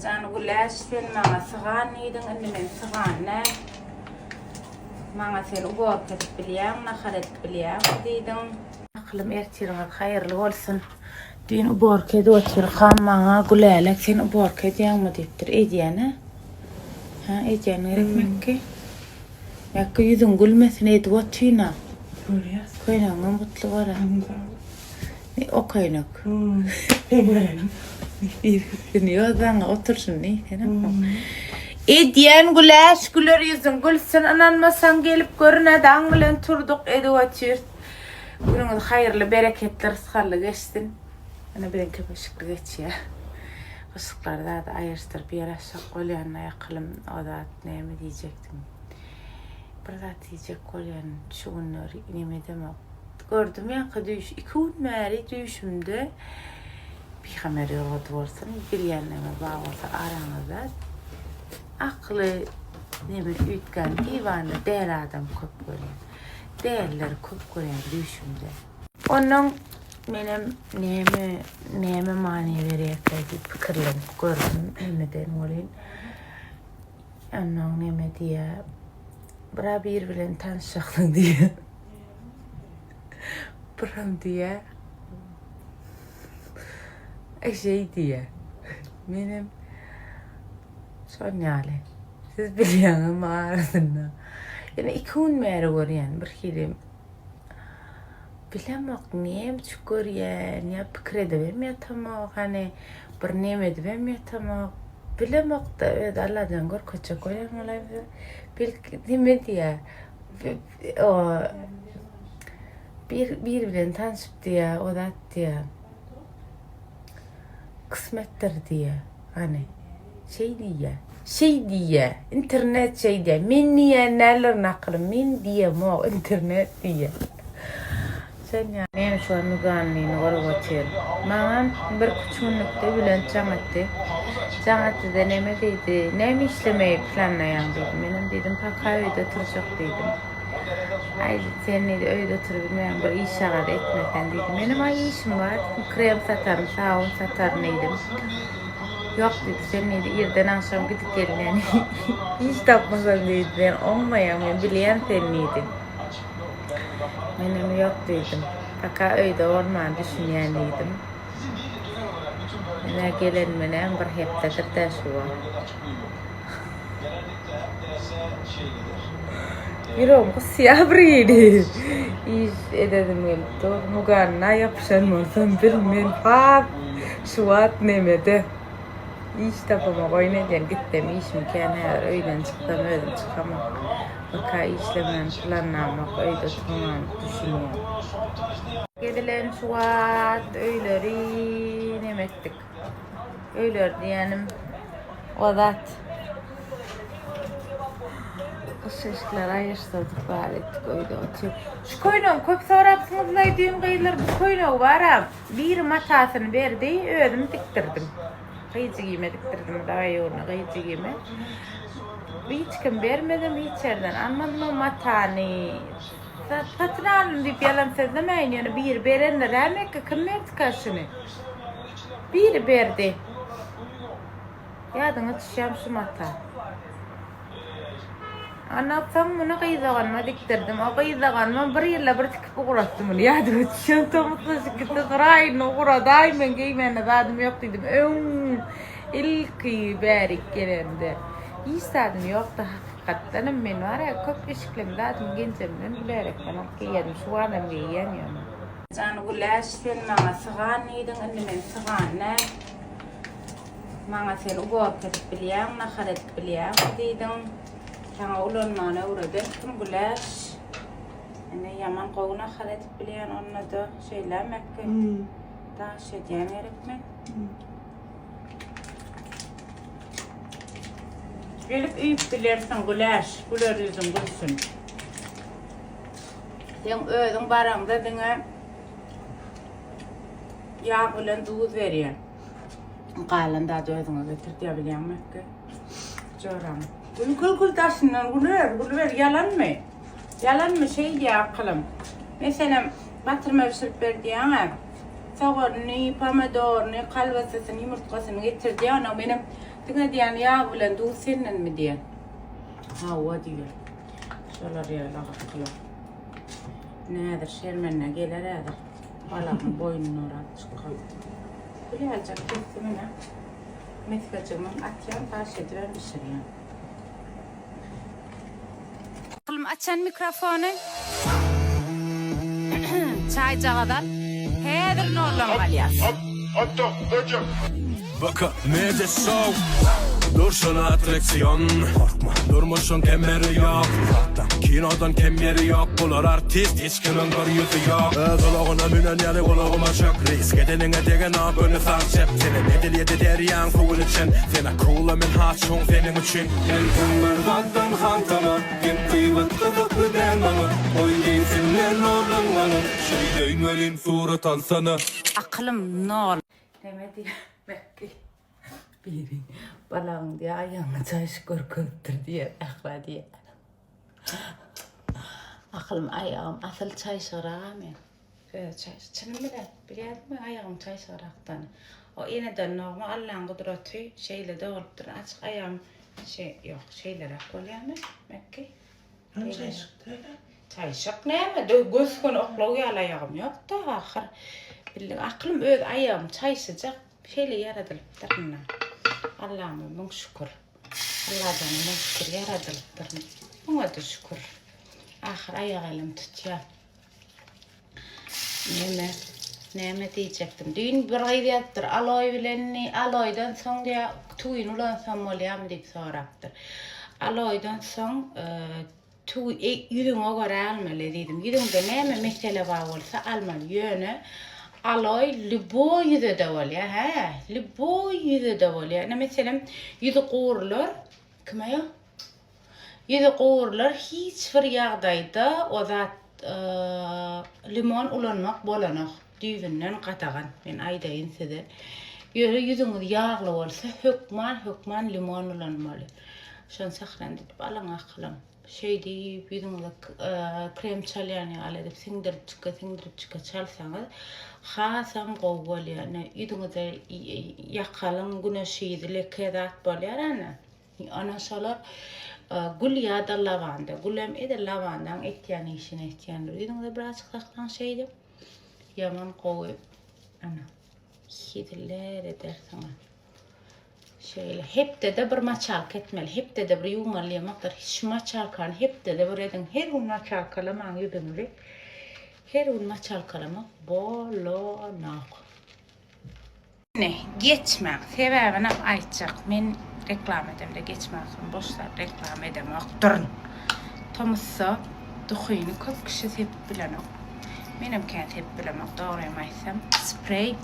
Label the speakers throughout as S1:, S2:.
S1: Jan Güläş sen maňa sygan diýdiň indi men sygan däl. Maňa sen uborka edip bilýäň, nahar edip bilýäňmi diýdiň. Akylym ertiriňiz haýyrly bolsun. Düýn uborka edip otyrkam maňa Gülälek sen uborka edýäňmi diýipdir. Edýän-ä. Hä edýän gerek Mekge. Mekge ýüzüň gülmesin edip otyryn-a.
S2: Görýäs.
S1: Köýnegiňem gutly bora. Ne o köýnek. Ýa oturşyn diýsene. Edýän güläş güler ýüzüň gülsün ynanmasaň gelip görün-ä daň bilen turduk edip otyrs. Günüňiz haýyrly bereketli rysgally geçsin. Ine biziň köpeşikli geçýär. Gyşyklary zady aýyryşdyryp ýer açjak bolýan aýakylym o zat näme diýjekdim. Bir zat diýjek bolýan şu günler neme edemok. Gördüm ýaňky düýş iki gün bäri düýşümde Pygamber ýorgudy bolsun bilýänleriňiz bar bolsa araňyzda akly neme üýtgän diwana däli adam köp görýän. Dälileri köp görýän düýşümde. Onnoň menem näme näme many berýärkä diýip pikirlenip gördüm nemeden welin onnoň neme diýýär bira biri bilen tanyşjaksyň diýýär. Biram diýýär. Şeý diýýär. Menem şon ýaly. Siz bilýäňizmi arasynda. Ýöne iki gün bäri görýän bir hili bilemok näme üçin görýän ýa pikir edibem ýatamok hany bir neme edibem ýatamok. Bilemok-da özi Allajan görkezjek bolýan bolaýmasa. Belki neme diýýär. O bir bir bilen tanşyp diýýär, o zat diýýär. Kysmetdir diýýär. Hany şeý diýýär. Şeý diýýär. Internet şeý diýýär. Men diýýän däldirin akylym. Men diýemok, internet diýýär. Sen ýa. Men şu an Müge Anlyny görüp otyryn. Maňa birküç günlükde Bülent jaň etdi. Jaň etdi-de neme diýdi, näme işlemeyi planlaýaň diýdi. Menem diýdim, paka öýde oturjak diýdim. Aý diýdi, sen diýdi, öýde oturybilmeýäň, bir iş-şagaz etmeseň diýdi. Menem aý işim bar diýdim, krem sataryn, sabyn sataryn diýdim. Ýok diýdi, sen diýdi, irden agşam gidip gelýän iş tapmasaň diýdi, sen oňmaýaň, men bilýän seni diýdi. Menem ýok diýdim. Paka öýde bolman düşünýän diýdim. Menä gelenime näme bir hepdedir-dä şu wagt. Ýüregim gysýar bir hili. Iş edesim gelip dur. Muganyna ýapyşan bolsam bil men has şu wagt nemede. Iş tapamok oýun edýän gitsem işim kän häzir öýden çyksam özüm çykamok. Poka işlemän planlamok öýde oturman düşünýän. Gezilen şu wagt öýleri neme etdik. Öýleri diýenim o zat. Gyş eşikleri aýyşdyrdyk bar etdik öýde otyr. Şu köýnegi köp sorapsyňyzlaý düýn gyzlar bu köýnegi baram biri matasyny berdi özüm dikdirdim. Gyjygime dikdirdim daýy gyjygime. Hiç kim bermedem hiç ýerden almadym o matany. Satyn aldym diýip ýalan sözlemäýin ýöne biri berendir hä Mekge kim berdika şuny? Biri berdi. Ýadyňa düşýämi şu mata? Ondan soň muny gyz doganyma dikdirdim. O gyz doganymam bir ýylda bir tikip ugratdy muny. Ýadyma düşýän tomuslaşyp gitdi. Gyraýyny ugradaý men geýmäne zadym ýok diýdim. Öň ilki bärik gelende. Hiç zadym ýokdy hakykatdanam men bar-a köp eşiklem zadym genjemden gülärekden alyp geýýärdim. Şu wagtam geýýän ýöne. Jan Güläş sen maňa sygan diýdiň indi men sygan däl. Maňa sen uborka edip bilýäň, nahar edip bilýäňmi diýdiň. Saňa ulanmany öwrederdim Güläş. Ine ýaman gowy nahar edip bilýän onda-da şeýle Mekge. Daş edýän gerekmi?
S2: Gelip iýip bilersiň Güläş, güler ýüzüň gülsün.
S1: Seň özüň baraňda diňe ýag bilen duz berýän. Galan zady özüňe getirtýär bilýäňmi Mekge? Joram. Gül gül gül daşyndan güler, gülüber ýalanmy? Ýalanmy şeý diýýär akylym. Meselem, batyrma bişirip ber diýýäň-ä. Soganyny, pomidoryny, kolbasasyny, ýumurtgasyny getir diýýär. Onnoň menem. Diňe diýýän ýag bilen duz sendenmi diýýän. Hawa diýýär. Şolar ýaly agyr Nädir şermende geler häzir. Balagyň boýnuna orap çykar. Gülälejek kesdim ine. Mesgejigimi atýan, daş edibem bişirýän. Aklym açan mikrofony. Çaýjagaz al. Häzir noldan galýas.
S3: Baka Media Show Durşuna attraksiyon Korkma Durmuşyň kemeri ýok Kinodan kem ýeri ýok Bular artist hiç kimiň bir ýüzi ýok Öz ulagyna münen ýaly gulagyma çök Risk edeniňe degenok göni sag çep Senem edil ýedi derýaň suwuny içen Sen akula men haçuň seniň üçin Men kim bir zatdan hantama Gep gybat gyzykly däl maňa Goý diýsinler nollan maňa Şeýdeýin welin surat alsana.
S1: Akylym nol. Näme diýýär Mekgi? Biri balagyň diýýär aýagyňy çaýşyp görkezipdir diýýär ähla diýýär. Akylym aýagym asyl çaýşygrag-a men. Özi çaýşyk. Çynym bilen bilýärdiňmi aýagym çaýşygrakdan. O eneden dogma Allaň gudraty şeýle dogulypdyr. Açyk aýagym şe ýok şeýleräk bolýarmy Mekgi?
S4: Çaýşyk däl-ä.
S1: Çaýşyk näme? Gös-göni oklaw ýaly aýagym ýok-da ahyr. Bildiň, akylym öz aýagym çaýşyjak şeýle ýaradylypdyr ynha. Allama müň şükür. Allajana müň şükür ýaradylypdyr. Muňa-da şükür. Ahyr aýak elim tutýar. Näme? Näme diýjekdim? Düýn bir gyz ýazypdyr, aloý bilenmi, aloýdan soň diýä, tüwini ulansam bolýarmy diýip sorapdyr. Aloýdan soň e, tüwi e, ýüzüňe görä almaly diýdim. Ýüzüňde näme mesele bar bolsa almaly. Ýöne aloý lýuboý ýüze-de bolýar, hä? Lýuboý ýüze-de bolýar. Ine meselem, ýüzi gurular, kime ýok? Ýüzi gowrular hiç bir ýagdaýda o zat limon ulanmak bolanok düýbünden gadagan men aýdaýyn size ýöne ýüzüňiz ýagly bolsa hökman hökman limon ulanmaly şony sahran edip alyň akylyň şeýdip ýüzüňize krem çalýan ýaly edip siňdiripjike siňdiripjike çalsaňyz hasam gowy bolýar ine ýüzüňize ýakalyň güneş yzy leke zat bolýar ana Ana şolar gül ýa-da lawanda. Gülem edil lawandaň etýän işini etýändir. Ýüzüňize birazjyk saklaň şeýdip. Ýaman gowy. Ana. Heziller edersiňiz. Şeýle hepdede bir maçalka etmeli. Hepdede bir ýuwmaly diýmekdir. Şu maçalkany hepdede bir ediň. Her gün maçalkalamaň ýüzüňizi. Her gün maçalkalamak bolanok. Ine, geçmäň. Sebäbinem aýtjak. Men reklama edemde geçmäň soň boş zat reklama edemokdyryn. Tomusda duhyny köp kişi sepip bilenok. Menem kän sepip bilemok dogrymy aýtsam. Spreý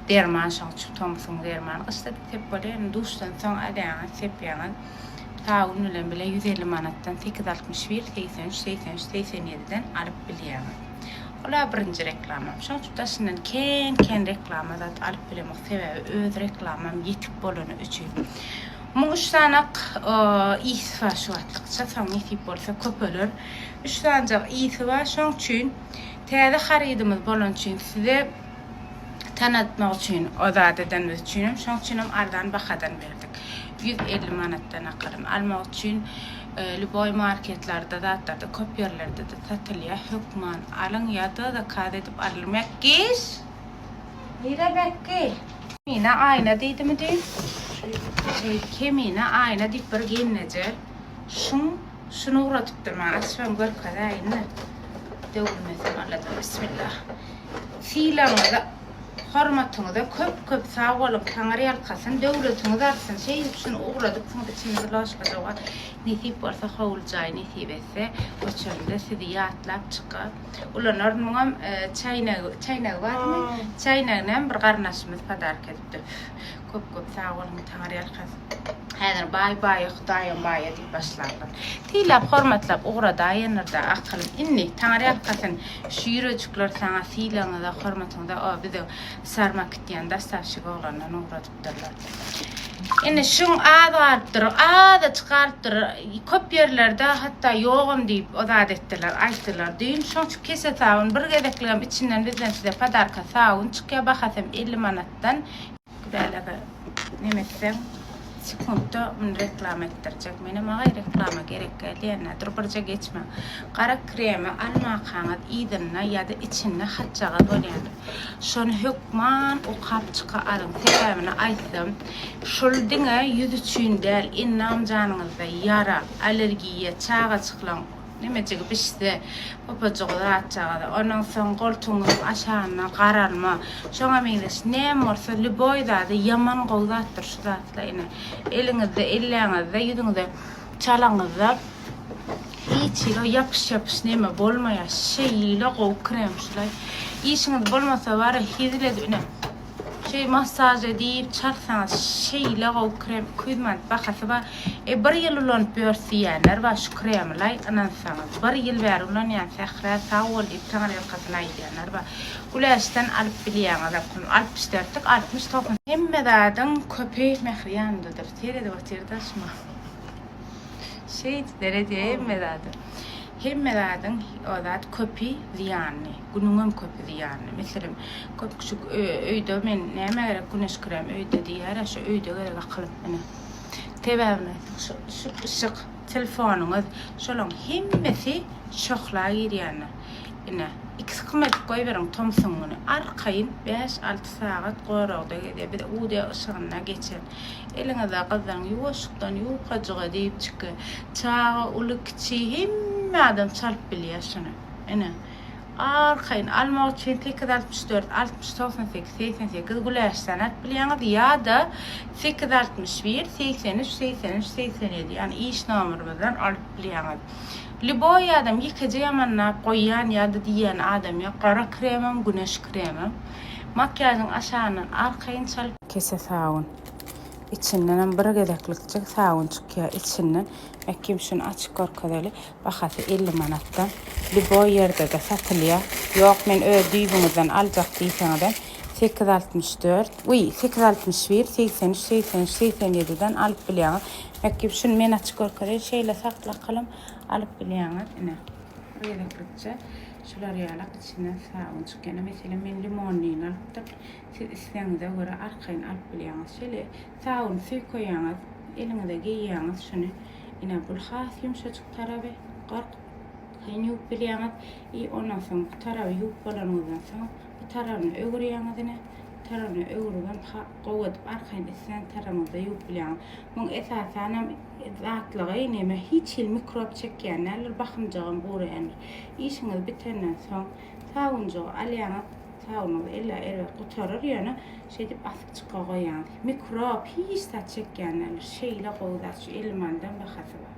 S1: derman şoň üçin tomusyň dermany. Gyşda-da sepip bolýar. Indi duşdan soň alýaňyz, sepýäňiz. Sabyn bilen bile 150 manatdan 861, 83, 83, 87-den alyp bilýäňiz. Ola birinji reklamam. Şoň üçin daşyndan ken ken reklama zat alyp bilemok. Sebäbi öz reklamam ýetik bolany üçin. Muň üç sanak ysy bar şu wagtlykça. Soň nesip bolsa köpeler. Üç sanjak ysy bar. Şoň üçin täze harydymyz bolany üçin size tanatmak üçin o zat edenimiz üçinem şoň üçinem arzan bahadan berdik. 150 manatdan akylym almak üçin Lýuboý marketlarda zatlarda köp ýerlerde-de satylýar. Hökman alyň ýa-da zakaz edip alyň. Mekgiş! Nire Mekgi? Kemine aýna diýdimi düýn? Şeý kemine aýna diýip bir gelneje şuň şuny ugradypdyr maňa. Açybam görkezäýin-de. Döwülmesin Allajan. Bismillah. Sylagyňyza Hormatyňyza köp köp sag boluň Taňry ýalkasyn döwletiňiz artsyn şeýdip şuny ugradypsyňyz içinde loşka bar nesip bolsa howly jaý nesip etse göçende sizi ýatlap çyka ulanaryn muňam çaýnegi çaýnegi barmy çaýneginem bir garyndaşymyz podarka edipdir köp köp sag boluň Taňry ýalkasyn häzir baý baýa hudaýam baýa diýip başlarlar sylap hormatlap ugradaýanlarda akylym indi Taňry ýalkasyn Şu ýürejikler saňa sylagyňyza hormatyňyza o biziň sarma kitýän dostawşik oglandan ugradypdyrlar. Indi şuň az galypdyr, azajyk galypdyr. Köp ýerlerde hatda ýogam diýip o zat etdiler, aýtdylar. Düýn şoň üçin kese sabyn bir gezekligem içinden bizden size podarka sabyn çykýar, bahasam 50 manatdan. Bälege neme etseň. Sekuntda muny reklama etdirjek. Menem agaý reklama gerek däl diýende dur birje geçmäň. Gara kremi almakaňyz yzynda ýa-da içinde hatjagaz bolýandyr. Şony hökman okap çyka alyň. Sebäbini aýtsam, şul diňe ýüz üçin däl, endam janyňyzda ýara, allergiýa, çagajyklaň nemejigi bişse, popajygy zatjagazy, ondan soň goltugyňyzyň aşagynda garalma, şoňa meňzeş näme bolsa lýuboý zady ýaman gowy zatdyr şu zatlar ine. Eliňizde, elläňizde, ýüzüňize çalaňyzda hiç hili ýapyş ýapyş neme bolmaýar. Şeýle gowy krem şulay. Işiňiz bolmasa bara hezil edip ine şeý massaž edip çalsaňyz şeýle gowy krem 200 manat bahasy bar. E bir ýyl ulanyp ýörüs diýýänler bar şu kremlaý ynansaňyz bir ýyl bäri ulanýan Sähra sag bol diýip taňryýalkasyn aýdýanlar bar. Güläşden alyp bilýäňiz okum 64-lik 60 90. Hemme zadyň köpi Mähri ýanyndadyr. Seredip otyr daşyma. Şeýdip seredýär hemme zada. Hemme zadyň o zat köpi zyýanly. Günüňem köpi zyýanly. Meselem, köp kişi öýde men nämä gerek güneş krem öýde diýýär-ä, şo öýde gerek akylyp ine. Sebäbini şu şu yşyk, telefonyňyz, şolaň hemmesi şöhla girýändir. Ine, ikisi edip goýberiň tomsuň güni. Arkaýyn bäş-alty sagat goragda gezýär. Biz UD yşygynda geçen. Eliňize gyzyň ýuwaşykdan ýukajyga diýip çyky. Çaga, uly, kiçi hemme adam çalyp bilýär şuny. Ine. Arkaýyn almak üçin 864 60 98 88 Güläşden alyp bilýäňiz ýa-da 861 83 83 87 ýagny iş nomerymyzdan alyp bilýäňiz. Lýuboý adam ýekeje ýamanlap goýýan ýa-da diýýän adam ýok. Gara kremem, güneş kremem. Makiýažyň aşagyndan arkaýyn çalyp. Kese sabyn. Içindenem bir gezeklikjik sabyn çykýar içinden. Mäkim şuny açyp görkezeli. Bahasy 50 manatdan. Lýuboý ýerde-de satylýar. Ýok, men öz düýbüňizden aljak diýseňizem 864, wiý, 861, 83, 83, 87-den alyp bilýäňiz. Mäkim şuny men açyp görkezeýin. Şeýle saklakalam alyp bilýäňiz. Ine, bir gezeklikje şular ýalak içinden sabyn çykýar. Ine, meselem, men limonlyny alypdym. Siz islegiňize görä arkaýyn alyp bilýäňiz. Şeýle sabyny süýkeýäňiz, eliňize geýýäňiz şuny. Ine, bul has ýumşajyk taraby. Gork kyn ýuwup bilýäňiz. I ondan soň bu taraby ýuwup bolanyňyzdan soň bu tarabyny öwürýäňiz ine. Bu tarabyny öwrübem gowy edip arkaýyn islän tarabyňyzda ýuwup bilýäňiz. Muň esasanam zatlygy neme hiç hili mikrob çekýän däldir, bahymjagam guraýandyr. Işiňiz bitenden soň sabynjygy alýaňyz, sabynyňyz ella erbet gutarar ýöne şeýdip asyp çyka goýýaňyz. Mikrob hiç zat çekýän däldir. Şeýle gowy zat şu 50 manadam bahasy bar.